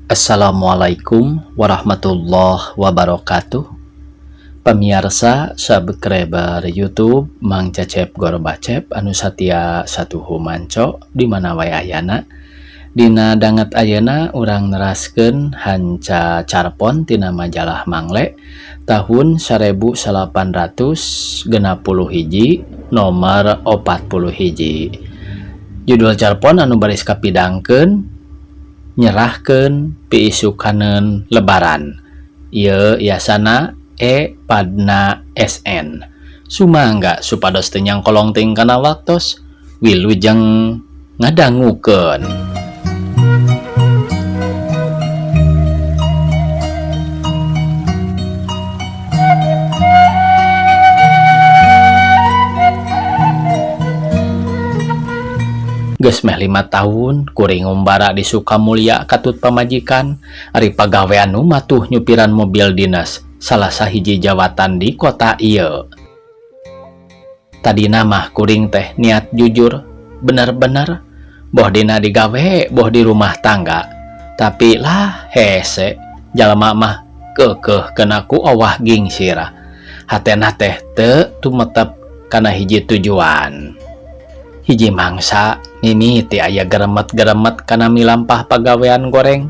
Assalamualaikum warahmatullahi wabarakatuh. Pemirsa subscriber YouTube Mang Cecep Gorbacep anu satia satuhu manco di mana wae ayana. Dina danget ayeuna urang neraskeun hanca carpon tina majalah Mangle tahun 1861 nomor 41. Judul carpon anu baris kapidangkeun nyerahkeun piisukaneun lebaran. Ieu yasana E Padna SN. Sumangga supados teu nyangkolong teuing kana waktos wilujeng ngadangukeun. Geus meh 5 tahun kuring ngumbara di Sukamulya katut pamajikan ari pagawean nu matuh nyupiran mobil dinas salah sahiji jawatan di kota ieu. Tadina mah kuring teh niat jujur bener-bener boh dina digawe boh di rumah tangga, tapi lah hese jalma mah keukeuh kena ku owah gingsir. Hatena teh teu tumetep kana hiji tujuan. Hiji mangsa mimiti aya geremet-geremet kana milampah pagawean goreng,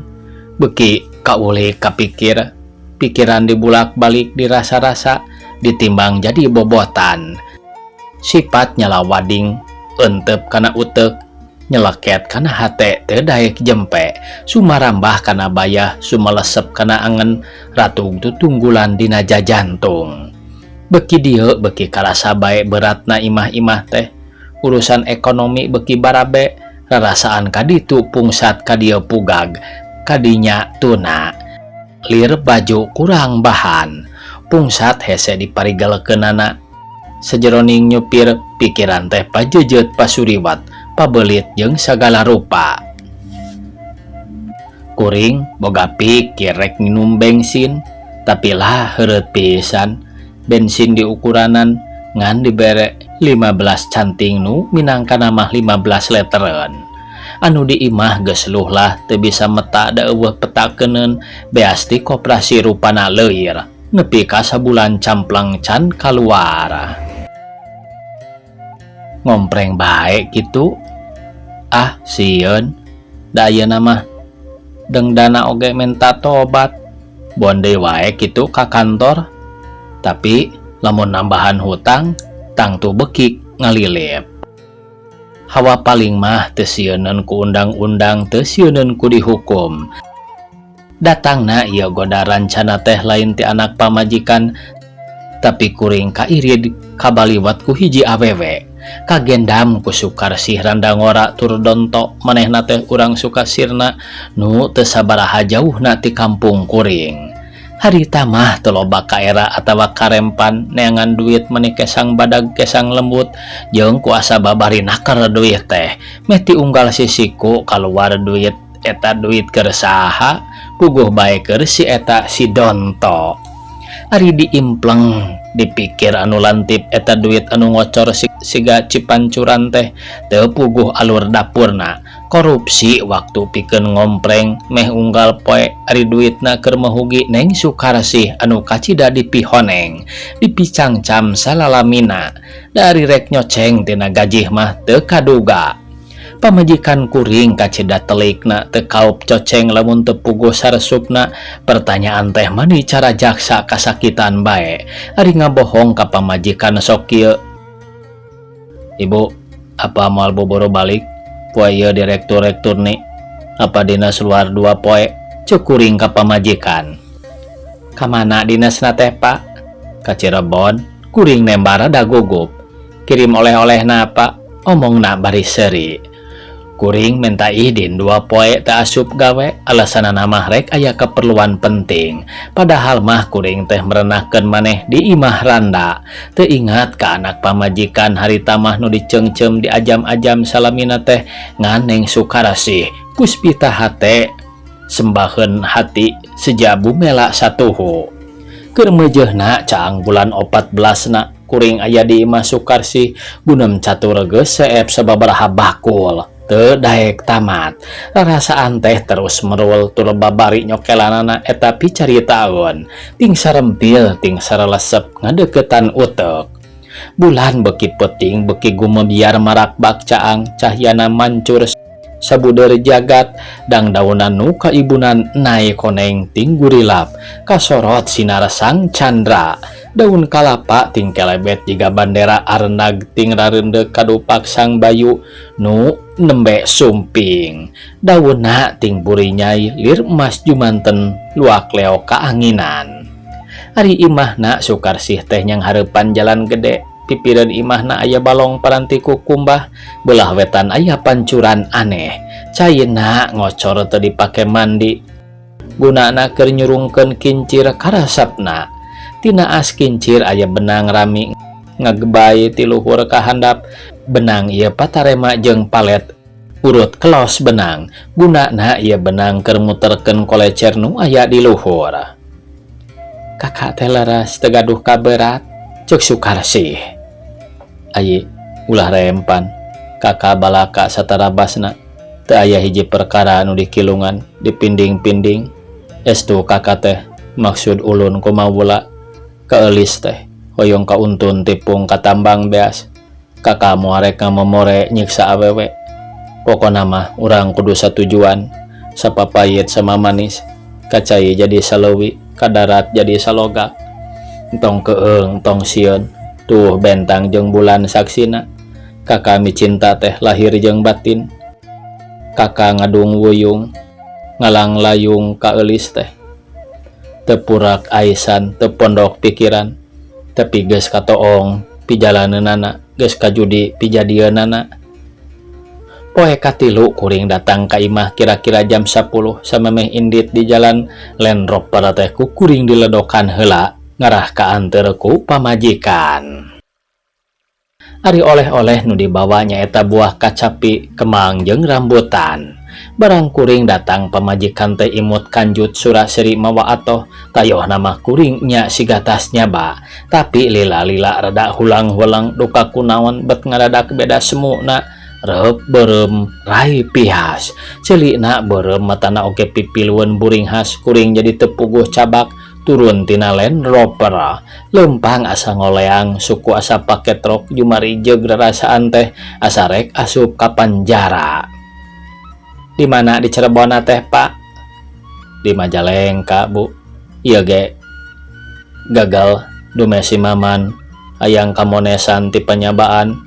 beuki kaulik kapikir, pikiran dibulak-balik dirasa-rasa, ditimbang jadi bobotan. Sifat nyalawading entep kana utek, nyeleket kana hate teu daek jempe, sumarambah kana bayah, sumelesep kana angen, ratug tutunggulan dina jajantung. Beuki dieu beuki karasa bae beratna imah-imah teh. Urusan ekonomi beuki barabe, rarasaan kaditu pungsat kadieu pugag, kadinya tuna. Lir baju kurang bahan, pungsat hese diparigelkeunana. Sajeroning nyupir, pikiran teh pajejet pasuriwat, pabelit jeung sagala rupa. Kuring boga pikir rek nginum bensin, tapi lah heureut pisan. Bensin diukuranan ngan dibere 15 canting nu minangkana mah 15 leteren. Anu di imah geus luh lah teu bisa meta da eueuh petakeunun, beas ti koperasi rupana leuir nepi ka sabulan camplang can kaluar. Ngompreng bae kitu. Ah sieun da ayeuna mah dengdana oge menta tobat. Bonde wae kitu ka kantor. Tapi lamun nambahan hutang tangtu bekik ngalilip. Hawa paling mah teu sieuneun ku undang-undang, teu sieuneun ku dihukum. Datangna ieu goda rancana teh lain ti anak pamajikan, tapi kuring kairid kabaliwat ku hiji awewe. Kagendam ku Sukarsih randa ngora tur donto manehna teh urang Sukasirna nu teu sabaraha jauhna ti kampung kuring. Harita mah teu loba kaera atawa karempan neangan duit meni kesang badag kesang lembut jeung kuasa babari naker duit teh meh ti unggal sisiku kaluar duit eta duit keur saha puguh bae keur si eta si donto. Ari diimpleng dipikir anu lantip eta duit anu ngocor siga cipancuran teh teu puguh alur dapurna. Korupsi waktu pikeun ngompreng meh unggal poe ari duitna keur mehugi Neng Sukarsih anu kacida dipihoneng dipicangcam salalamina dari rek nyoceng tina gajih mah teu kaduga. Pamajikan kuring kacida telikna teu kaup coceng lamun teu puguh saresupna. Pertanyaan teh mani cara jaksa kasakitan bae ari ngabohong ka pamajikan sok kieu. Ibu, apa moal boboro balik? Poe ieu direktur-rektur nih, apa dinas luar 2 poe? Cek kuring ka pamajikan. Kamana dinasna teh pak? Ka Cirebon. Kuring nembar rada gugup. Kirim oleh-olehna pak? Omongna bari seuri. Kuring minta izin 2 poe teu asup gawe, alasanana mah rek aya keperluan penting. Padahal mah kuring teh merenahkeun maneh di imah randa. Teu ingat ka anak pamajikan harita mah nu diceungceum diajam-ajam salamina teh ngan Neng Sukarsih puspita hate sembaheun hati sejabu mela satuhu. Keur meujeuhna caang bulan 14na kuring aya di imah Sukarsih gunem catur geus seep sababaraha bakul. Teu daek tamat. Rarasaan teh terus merul tur babari nyokelanana eta picaritaeun. Ting sarempil ting sarelesep ngadeukeutan uteuk. Bulan beuki peuting beuki gumebiar marakbak caang cahyana mancur sabudeur jagat dangdaunan nu kaibunan nae koneng ting gurilap kasorot sinar sang candra daun kalapa ting kelebet jiga bandera arnag ting rareundeuk kadupak sang bayu nu nembe sumping daunna ting burinyai lir emas jumanten luak leo kaanginan. Ari imahna Sukarsih teh nyanghareupan jalan gede pipireun imahna aya balong paranti kukumbah belah wetan aya pancuran aneh caina ngocor teu dipake mandi gunana keur nyurungkeun kincir karasapna. Tina as kincir aya benang rami ngagebay ti luhur ka handap benang ieu patarema jeung palet urut kelos benang gunana ieu benang keur muterkeun kolecer nu aya di luhur. Kakak teh leres teu gaduh kaberat ceuk Sukarsih. Ayi ulah rempan kakak balaka satarabasna teu aya hiji perkara anu dikilungan dipinding-pinding estu kakak teh maksud ulun kumawula kaeulis teh hoyong kauntun tipung katambang beas kakak moal rek ngamomore nyiksa awewe pokona mah urang kudu satujuan sapapayit sama manis kacai jadi saleuwi kadarat jadi salogak entong keeng tong sieun tuh bentang jeung bulan saksina kakak micinta teh lahir jeung batin kakak ngadung wuyung ngalang layung kaeulis teh teu purak aisan teu pondok pikiran tapi geus katoong pijalaneunana geus kajudi pijadieunana. Poe katilu kuring datang ka imah kira-kira jam 10 samemeh indit di jalan Land Rover teh ku kuring diledokan heula ngarah kaanteur ku pamajikan. Ari oleh-oleh nu dibawa nyaeta buah kacapi, kemang jeung rambutan. Barang kuring datang pamajikan teh imut kanjut sura-seri mawa atoh tayohna mah kuring nya siga tas nyaba tapi lila-lila rada hulang-hulang duka kunaon bet ngadadak beda semuna reup beureum rai pihas celikna beureum matana oge pipilueun buringhas kuring jadi teu puguh cabak turun tina Land Rover leumpang asa ngoleang suku asa paketrok jumarijeg rarasaan teh asa rek asup ka panjara. Di mana di Cirebonna teh Pak? Di Majalengka Bu. Ieu ge gagal dume si Maman hayang kamonesan ti panyabaan.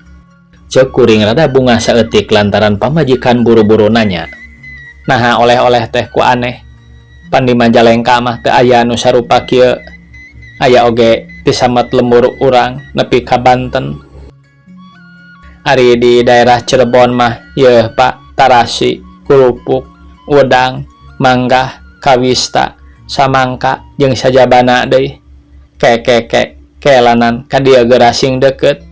Ceuk kuring rada bungah saeutik lantaran pamajikan buru-buru nanya. Naha oleh-oleh teh ku aneh. Pan di Majalengka mah teu aya nu sarupa kieu. Aya oge tisamet lembur urang nepi ka Banten. Ari di daerah Cirebon mah yeuh Pak tarasi, kerupuk, wedang, manggah, kawista, samangka jeung sajabana deui. Ke kelanan ka dieu gerasing deukeut.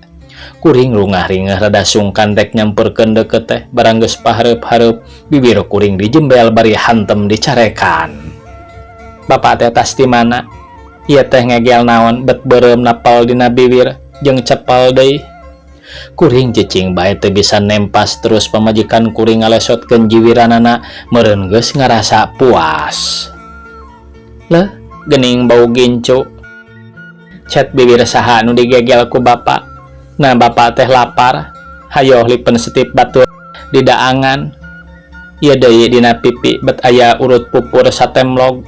Kuring rungah-ringeh rada sungkan rek nyamperkeun deukeut teh barang geus pahareup-hareup bibir kuring dijembel bari hantem dicarekan. Bapak teh tas di mana? Ieu teh ngegel naon bet beureum napel dina bibir jeung cepel deui. Kuring cicing bae teu bisa nempas terus pamajikan kuring ngalesotkeun jiwiranana meureun geus ngarasa puas. Leuh, geuning bau gincu. Cet bibir saha nu digegel ku bapak? Nah bapak teh lapar, hayoh lipen setip batur di daangan. Ieu deui dina pipi bet aya urut pupur satemlog.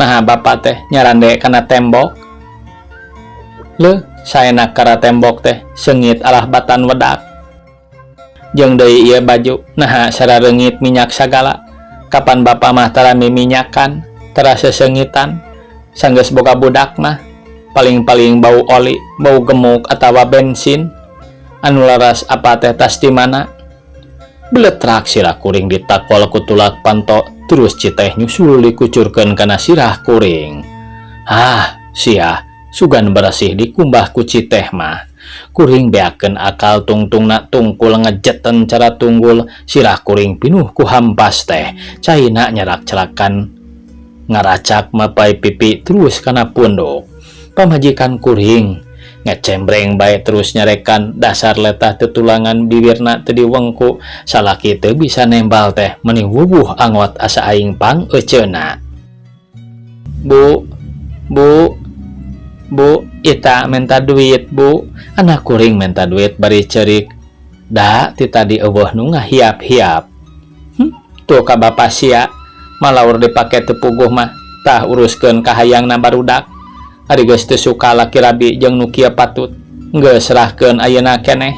Nah bapak teh nyarande kana tembok. Leuh, saenak kara tembok teh seungit alah batan wedak. Jeung deui ieu baju, naha sarareungit minyak sagala. Kapan bapak mah tara miminyakan, tara seseungitan. Sanggeus boga budak mah paling-paling bau oli, bau gemuk atawa bensin. Anu laras apa teh tas di mana? Beletrak sirah kuring ditakol ku tulak panto, terus citeh nyusul dikucurkeun kana sirah kuring. Hah, sia, sugan beresih dikumbah ku citeh mah. Kuring beakeun akal tungtungna tungkul ngejeten cara tunggul, sirah kuring pinuh ku hampas teh. Caina nyarak-cerakan ngaracak mapai pipi terus kana punduk. Pamajikan kuring Ngecembreng bae terus nyarekan, dasar letah tetulangan, bibirna teu diwengku. Salaki teu bisa nembal teh meni wubuh angot, asa aing pang euceuna. "Bu, Bu, Bu, Ita minta duit, Bu." Anak kuring minta duit bari cerik. Da ti tadi euweuh nu ngahiap-hiap. Tuh ka bapa sia, malaur dipake teu puguh mah. Tah, uruskeun kahayangna barudak. Ari geus teu suka laki rabi jeung nu kieu patut. Geus, serahkeun ayeuna keneh.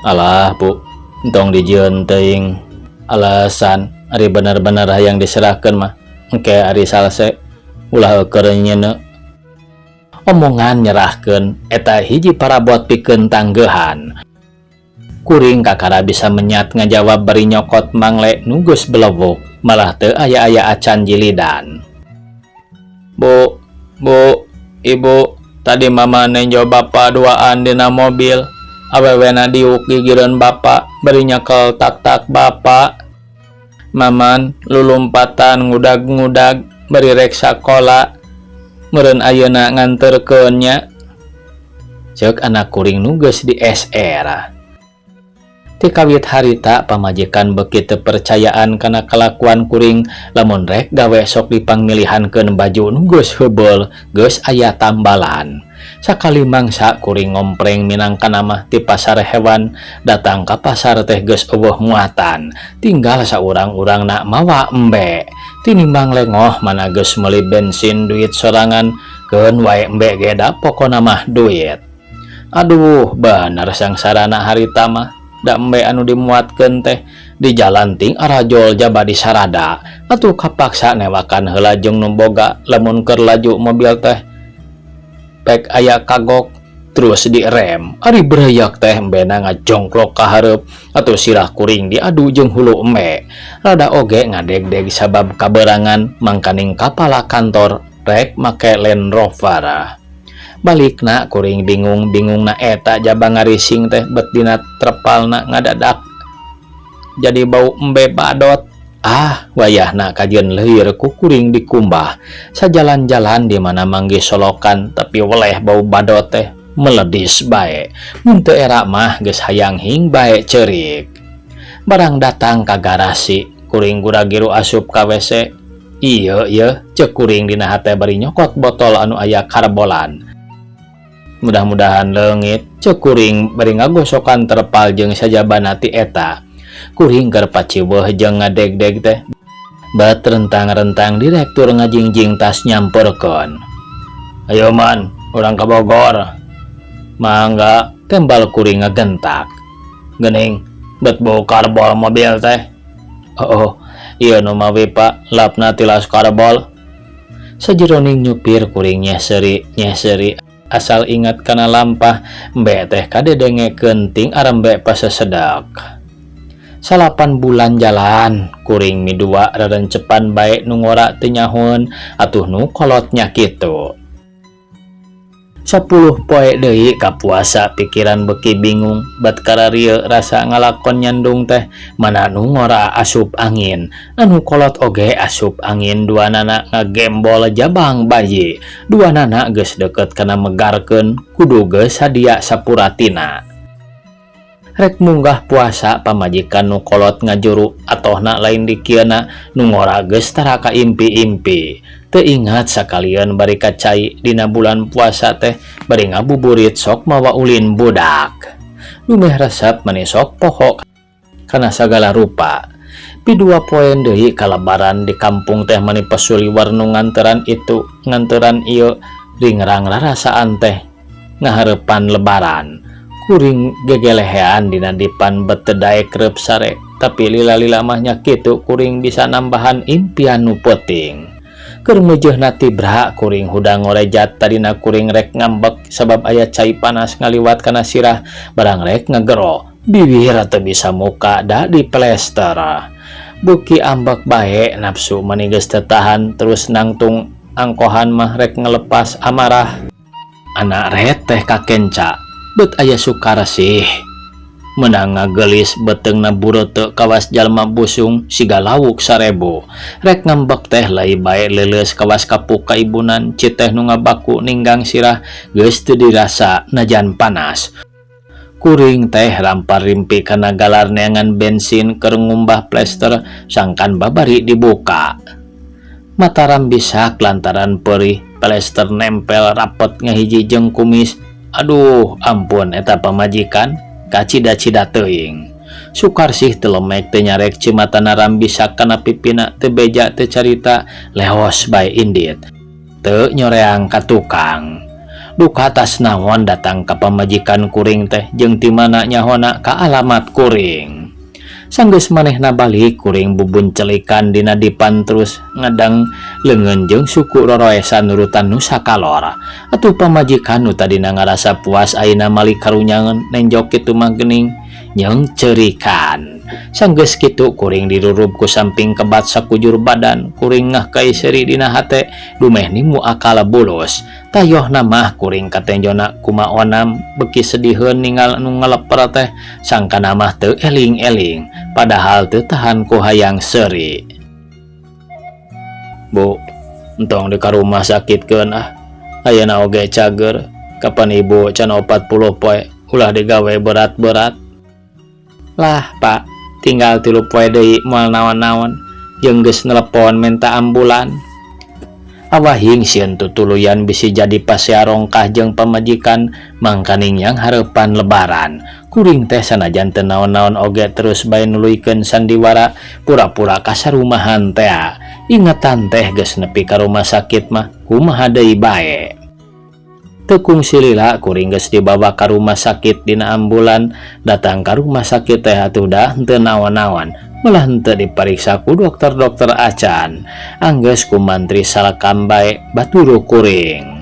"Alah, Bu, entong dijieun teuing alasan. Ari bener-bener hayang diserahkeun mah engke ari salse, ulah keur nyeuneu." Omongan nyerahkeun eta hiji parabot pikeun tanggehan. Kuring kakara bisa menyat ngajawab bari nyokot mangle nu geus belewuk, malah teu aya-aya acan jilidan. "Bu, Bu, Ibu, tadi Mama nenjo Bapak duaan dina mobil. Awewena diuk gigireun Bapak bari nyekel tak-tak Bapak. Maman lulumpatan ngudag-ngudag bari rek sakola. Meureun ayeuna nganterkeun nya," ceuk anak kuring nu geus di SR. Ti kawit harita pamajikan beuki teu percayaan kana kalakuan kuring. Lamun rek gawe sok dipangmilihankeun baju nu geus heubeul, geus aya tambalan. Sakali mangsa kuring ngompreng minangkana mah ti pasar hewan, datang ka pasar teh geus euweuh muatan, tinggal saurang-urangna mawa embe. Tinimbang lengoh, mana geus meuli bensin duit sorangan, keun wae embe ge, da pokona mah duit. Aduh, bener sangsarana harita mah. Da embe anu dimuatkeun teh di jalan ting arajol jaba disarada. Atuh kapaksa newakan heula jeung nu boga. Lamun keur laju mobil teh pek aya kagok terus direm. Ari bereyak teh embena ngajongklok ka hareup, atuh sirah kuring diadu jeung hulu embe. Rada oge ngadegdeg sabab kaberangan, mangkaning kapala kantor rek make Land Rover. Balikna kuring bingung-bingungna, eta jaba ngarising teh bet dina terpalna ngadadak jadi bau embe badot. Ah, wayahna kajeun leuir ku kuring dikumbah. Sajalan-jalan di mana manggih solokan, tapi weleh bau badot teh meledis bae. Mun teu era mah geus hayang hing bae ceurik. Barang datang ka garasi, kuring gura-giru asup ka WC. "Ieu ieu," ceuk kuring dina hate bari nyokot botol anu aya karbolan. "Mudah-mudahan leungit," ceuk kuring bari ngagosokan terpal jeung sajabana ti eta. Kuring keur paciweuh jeung ngadegdeg teh bat rentang-rentang direktur ngajingjing tas nyamperkeun. "Ayo, Man, urang ka Bogor." "Mangga," tembal kuring ngagentak. "Geuning bet bau karbol mobil teh." Oh, ieu nu mawi, Pak, lapna tilas karbol." Sajeroning nyupir kuring nyeseri nyeseri asal ingat kana lampah embe teh kadedengekeun ting arembe pasesedak. 9 bulan jalan kuring midua rerencepan bae nu ngora teu nyahoeun, atuh nu kolot nya kitu. 10 poe deui ka puasa, pikiran beuki bingung bat kararieu rasa ngalakon nyandung teh. Mana nu ngora asup angin, anu kolot oge asup angin, duanana ngagembol jabang bayi, duanana geus deukeut kana megarkeun, kudu geus sadia sapuratina. Rek munggah puasa pamajikan nu kolot ngajuru atohna lain dikieuna, nu ngora geus tara kaimpi-impi. Teu ingat sakalian bari ka cai dina bulan puasa teh bari ngabuburit sok mawa ulin budak. Dumeh resep mani sok poho kana sagala rupa. Pi 2 poe deui ka lebaran, di kampung teh mani pasuliwer nu nganteran itu nganteran ieu, ringrang rarasaan teh ngahareupan lebaran. Kuring gegelehean dina dipan bet teu daek reup sare, tapi lila-lila mah nya kitu kuring bisa nambahan impian nu peuting. Keur meujeuhna tibra kuring hudang ngorejat. Tadina kuring rek ngambek sabab aya cai panas ngaliwat kana sirah. Barang rek ngegero, bibir teu bisa muka da diplester. Beuki ambek bae, nafsu mani geus teu tahan, terus nangtung angkohan mah rek ngelepas amarah. Anak reteh kakenca bet aya Sukarsih. Meunang ngagelis beuteungna bureuteu kawas jalma busung siga lawuk 1000. Rek ngambek teh lai bae leuleus kawas kapuk kaibunan ci teh nu ngabaku ninggang sirah geus teu dirasa najan panas. Kuring teh rampar rimpi kana galar neangan bensin keur ngumbah plester sangkan babari dibuka. Mata rambisak lantaran perih plester nempel rapet ngahiji jeung kumis. Aduh ampun eta pamajikan kacida-cida teuing. Sukarsih teu lemek teu nyarek cimatana rambisak kana pipina teu beja teu carita leos bae indit. Teu nyoreang ka tukang. Duka tas naon datang ka pamajikan kuring teh jeung ti mana nyahona ka alamat kuring. Sanggeus manehna balik kuring bubuncelikan dina dipan terus ngadang leungeun jeung suku roroesan nurutan nu sakalor. Atuh pamajikan nu tadina ngarasa puas ayeuna malik karunyangan nenjok kitu mah geuning jeung ceurikan. Sanggeus kitu kuring dirurub ku samping kebat sakujur badan kuring ngahkai seuri dina hate dumeh nimu akal bulus. Tayohna mah kuring katenjona kuma onam beuki sediheun ningal nu ngaleper teh sangkana mah teu eling-eling padahal teu tahan ku hayang seuri. Bu, entong di ka rumah sakitkeun ah. Ayeuna oge cager, kapan ibu can 40 poe ulah digawe berat-berat. Lah, Pak, tinggal 3 poe deui moal naon-naon jeung geus nelepon menta ambulan. Awahing sieun tutuluyan bisi jadi pasea rongkah jeung pamajikan mangkaning yang hareupan lebaran. Kuring teh sanajan teu naon-naon oge terus bae nuluykeun sandiwara pura-pura kasarumahan tea. Ingetan teh geus nepi ka rumah sakit mah kumaha deui bae. Teu kungsi lila kuring geus dibawa ka rumah sakit dina ambulan. Datang ka rumah sakit teh atuh dah henteu naon-naon. Malah henteu dipariksa ku dokter-dokter acan. Anggeus ku mantri salakam bae baturu kuring.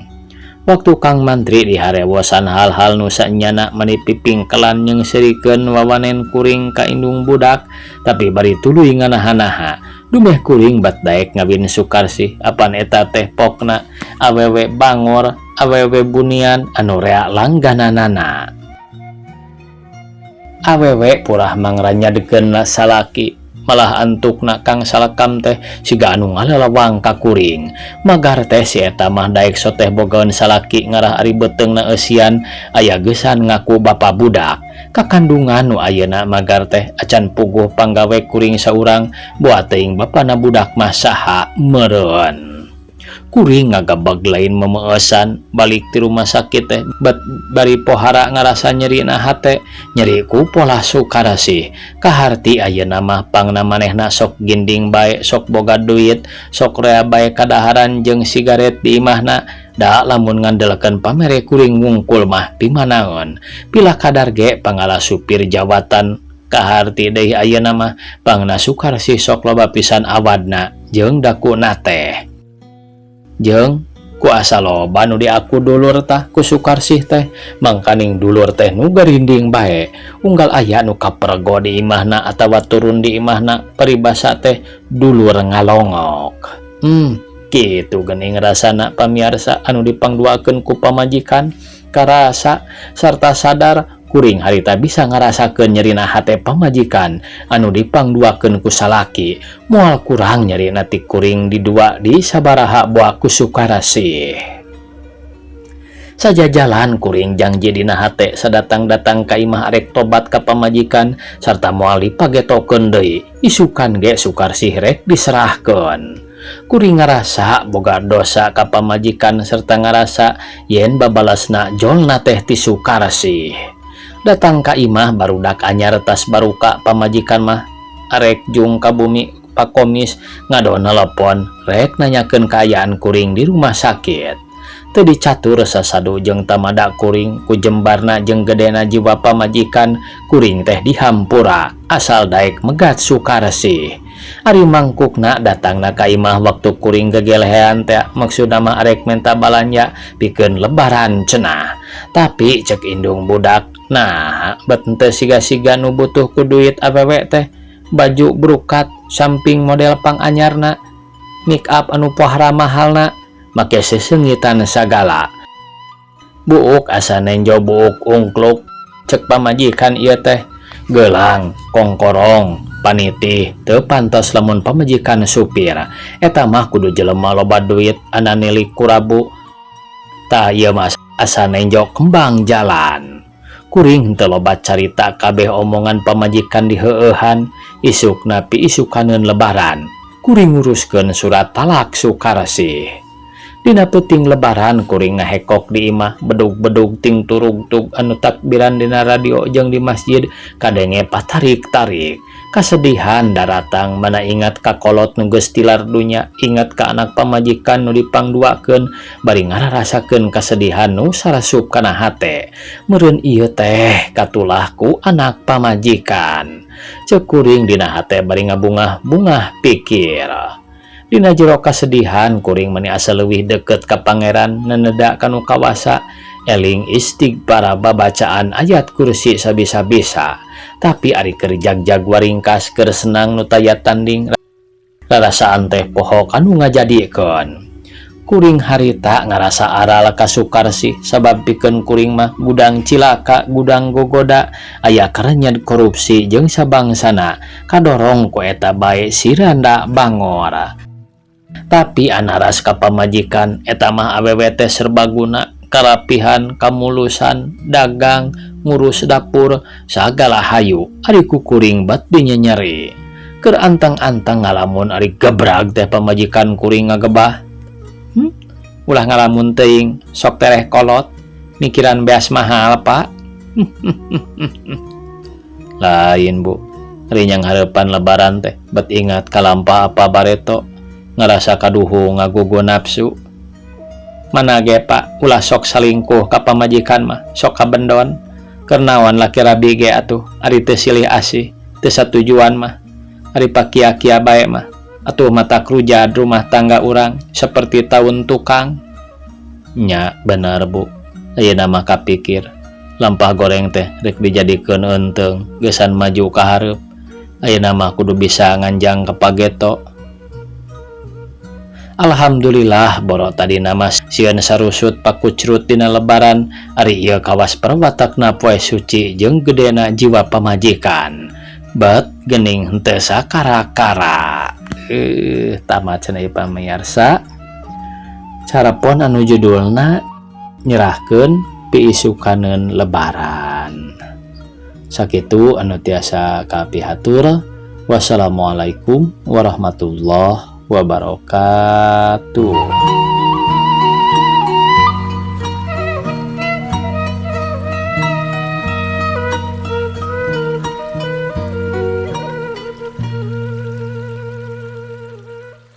Waktu Kang Mantri diharewosan hal-hal nu sanyana mani pipingkelan jeung seurikeun wawanen kuring ka indung budak, tapi bari tuluy nganaha-naha. Dumeh kuring bat daek ngawin Sukarsih apan eta teh pokna awewe bangor, awewe bunian anu rea langgananana. Awewe purah mangranyadkeun salaki, malah antukna Kang Salakam teh siga anu ngalelewang ka kuring. Magar teh si eta mah daek soteh bogaeun salaki ngarah ari beuteungna eusian aya geusan ngaku bapa budak. Kakandungan nu ayeuna magar teh acan puguh panggawe kuring saurang boa teuing bapana budak mah saha meureun. Kuring ngagabag lain memeesan balik ti rumah sakit teh bet bari pohara ngarasa nyerina hate nyeri ku pola Sukarsih. Kaharti ayeuna mah pangna manehna sok ginding bae, sok boga duit, sok rea bae kadaharan jeung sigaret di imahna. Da lamun ngandelekeun pamere kuring wungkul mah pimanaeun. Pila kadar ge pangala supir jawatan. Kaharti deui ayeuna mah pangna Sukarsih sok loba pisan awadna jeung dakuna teh. Jeung ku asa loba nu diaku dulur tah ku Sukarsih teh, mangkaning dulur teh nu garinding bae. Unggal aya nu kapergo di imahna atawa turun di imahna paribasa teh dulur ngalongok. Kitu geuning rasana pamiarsa anu dipangduakeun ku pamajikan karasa sarta sadar kuring harita bisa ngarasakeun nyerina hate pamajikan anu dipangduakeun ku salaki. Moal kurang nyerina ti kuring didua di sabaraha boa ku Sukarsih. Sajajalan kuring jangji dina hate sadatang-datang ka imah arek tobat ka pamajikan sarta moal dipagetokeun deui. Isukan ge Sukarsih rek diserahkeun. Kuring ngarasa boga dosa ka pamajikan serta ngarasa yen babalasna jolna teh ti Sukarsih. Datang ka imah barudak anyar tas baruka pamajikan mah arek jung ka bumi pakomis ngadon telepon rek nanyakeun kaayaan kuring di rumah sakit. Teu dicatur sasadu jeung tamada kuring ku jembarna jeung gedena jiwa pamajikan kuring teh dihampura asal daek megat Sukarsih. Ari mangkukna datangna ka imah waktu kuring gegelehean teh maksudna mah arek menta balanja pikeun lebaran cenah. Tapi cek indung budak, nah bet henteu siga-siga nu butuh ku duit awewe teh baju brukat samping model panganyarna make up anu pohara mahalna make sesengitan sagala. Buuk asa nenjo buuk ungkluk cek pamajikan ieu teh. Gelang, kongkorong, panitih teu pantes lamun pamajikan supir. Eta mah kudu jelema loba duit ananilik kurabu. Tah ieu mah asa nenjo kembang jalan. Kuring teu loba carita kabeh omongan pamajikan diheueuhan. Isukna piisukaneun lebaran. Kuring nguruskeun surat talak Sukarsih. Dina peuting lebaran kuring ngahekok di imah bedug-bedug ting turugtug anu takbiran dina radio jeung di masjid kadenge patarik-tarik. Kasedihan daratang mana ingat ka kolot nu geus tilar dunya, ingat ka anak pamajikan nu dipangduakeun bari ngararasakeun kasedihan nu sarasup kana hate. Meureun ieu teh katulah ku anak pamajikan. Ceuk kuring dina hate bari ngabungah-bungah pikir. Dina jero kasedihan kuring meni asa leuwih deukeut ka Pangeran neneda ka nu kawasa eling istighfar babacaan ayat kursi sabisa-bisa. Tapi ari keur jagjag waringkas keur senang nu taya tanding rarasaan teh poho kanu ngajadikeun. Kuring harita ngarasa aral ka Sukarsih sabab pikeun kuring mah gudang cilaka gudang gogoda aya karenyed korupsi jeung sabangsana kadorong ku eta bae si randa bangor. Tapi anaras ka pamajikan eta mah awewe teh serbaguna karapihan kamulusan dagang ngurus dapur sagala hayu ari ku kuring bat dinyenyeri. Keur antang-antang ngalamun ari gebrag teh pamajikan kuring ngagebah. Ulah ngalamun teuing sok tereh kolot mikiran beas mahal pak. Lain bu rinyang harapan lebaran teh bet ingat kalampah apa bareto ngerasa kaduhu ngagugu nafsu. Mana ge pak ulah sok salingkuh ka pamajikan mah sok kabendon kernawan laki rabi ge atuh ari teu silih asih teu satujuan mah ari pakia-kia bae mah atuh mata krujad rumah tangga urang seperti tahun tukang. Nya bener bu ayeuna mah kapikir lampah goreng teh rek dijadikeun eunteung geusan maju ka hareup ayeuna mah kudu bisa nganjang ka pageto. Alhamdulillah boro tadina mah sieun sarusut pakucrut dina lebaran ari ieu kawas perwatakna poe suci jeung gedena jiwa pamajikan. Bet geuning henteu sakara-kara. Tamat cenah ieu pamirsa. Carapon anu judulna nyerahkeun piisukaneun lebaran. Sakitu anu tiasa kapihatur. Wassalamualaikum warahmatullahi wabarakatuh.